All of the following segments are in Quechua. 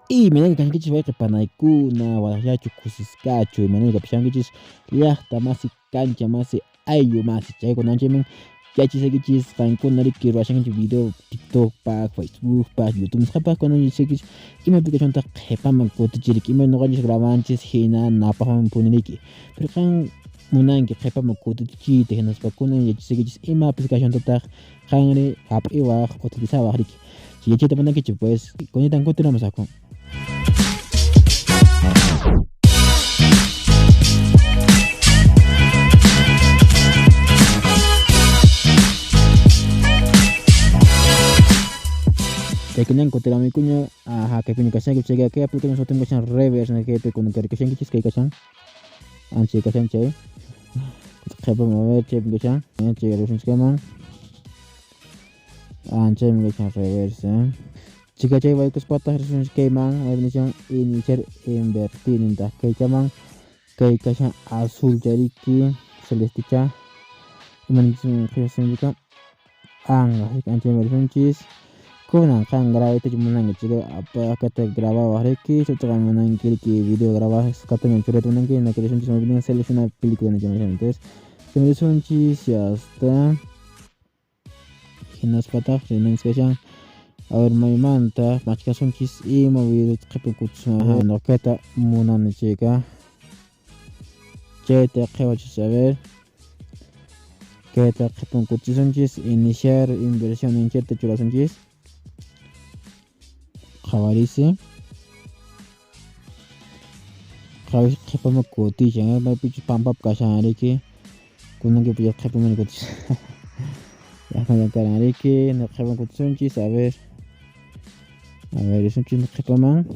Imaynalla kankichis wayqe panaykuna, waqllachu kusisqachu, imaynalla kapishankichis llaqta masi, kancha masi, ayllu masi, chaykunanchikman yachasaykichis qankuna riki ruwashankichis video TikTokpaq, Facebookpaq, YouTube nisqapaq kunan yachasaykichis ima aplicacionta qhipaman kutichiriki, ima ñuqanchis grabanchis hina napaqman puniriki. Pero qan munanki qhipaman kutichiyta hinaspa kunan yachasaykichis ima aplicaciontataq qanri hap'iwaq utilizawaq riki. Yachayta munankichik pues kunitan kutiramusaqku. Chaykunan kutiramuykuña, ajá, kaypiña kashanki chayqa kay aplicación sutin kashan reverse kaypi kunan rikushankichis kay kashan anchay kashan chay qhipaman a ver chaypi kashan chay rikushanchikman anchaymi kashan reverse chika chay waykuspataq risunchik kayman maypi nishan iniciar invertir nintaq kaychaman kay kashan azul chariki celestecha imaninchis qhipasimika anga anchaymi risunchis kunan qan grabaytachu munanki chika apaqata grabawaq riki chaytaqa munanki riki video grabasqataña churayta munanki hinaka risunchis maypi nin seleccionar película nichaman entonces risunchis ya está hinaspataq rinanchis kashan a ver maymanta machkasunchis ima video qhipan kutisun nuqata munani chayka chayta qhiwachis a ver kayta qhipan kutisunchis iniciar inversión ninchayta churasunchis qhawarisi qhawaris qhipaman kutishan maypichus pampap kashan riki kunanki qhipaman kutishan yaqaña karan riki qhipaman kutisunchis a ver risunchis qhipaman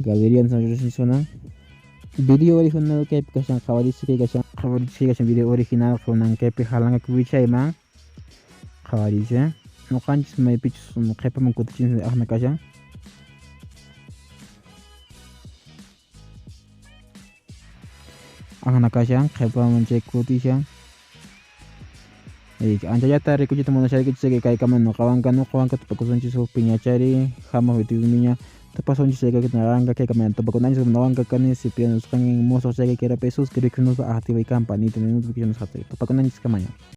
galería risunchis kunan video original kaypi kashan qhawarisi kay kashan qhawarisi kashan video original kunan kaypi halanka wichayman qhawarisi ñuqanchis maypichus qhipaman kutichinchis aqna kashan aqna kashan qhipaman chay kutishan anchallata rikuchiyta munashaykichis kaykaman ñuqawanka ñuqawanka tupakusunchis huk piñachari hamuq videopiña tupasunchis chayka ñuqanka kaykaman tupakunanchis ñuqanka kani Cipriano Usqankin musuq chayka kirapi suscribirnos activay campanita notificaciones tupakunanchis kamaña.